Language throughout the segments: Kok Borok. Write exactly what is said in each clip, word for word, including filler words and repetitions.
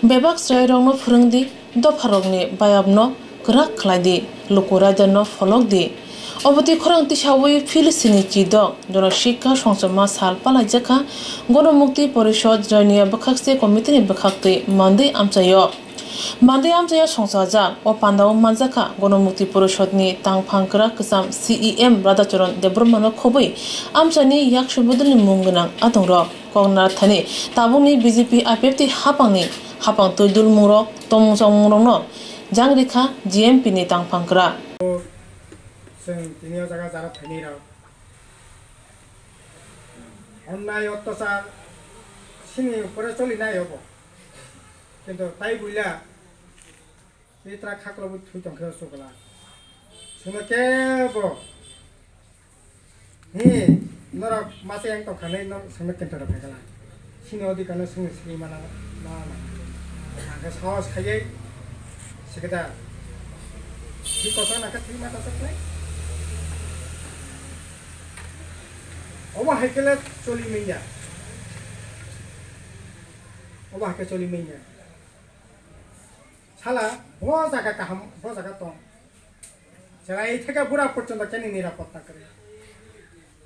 Bebak chwrairokno phwrwng di, dopharokni bayapno kwrak khlai di, luku raidarno pholok di. Obotwi khorang tisawi Philistini chidok, Jonashika songchoma sal palaijak kha, Gonomukti Porishod Joinia bwkhakse komitini bwkhaktwi mandwi amchaio. Mandwi amchaio songchajak, o pandao manjakha Gonomukti Porishodni tangphang kwrak kwcham C E M Radhacharan Debbarmano khobwi amchaini yak subudulni mung gwnang adongrok. Koknathani tabukni B J P I P F T hapangni hapang twi dulmungrok tongmung chongmungrokno jang rikha G M P ni tangphang kwrak. Chwng tini o jaga jara phainai rok onnai ottachar chini upore cholinai obo, kintu tai buila Petra khaklo bo thui tongkhe o chukla. Sino kebo. Hi, norok masa yang tongkha nai norok sino kento rok khala. Sino odi kano sino sini mana na na. Angka saos khayai. Sekeda. Hi kosa na ka thui mata saklai. Obo hai kele choli minya. Obo hai kele choli minya. Sala, bo jaga kaham, bo jaga tong. Chwrai theke bura porjonto keni nirapotta kwrwi.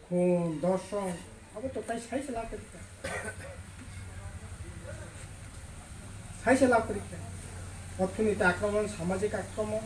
Khun, dorshon, abo to tai sai se lab kwrwi kha. Sai se lab kwrwi kha. Orthoniti akromon, samajik akromon,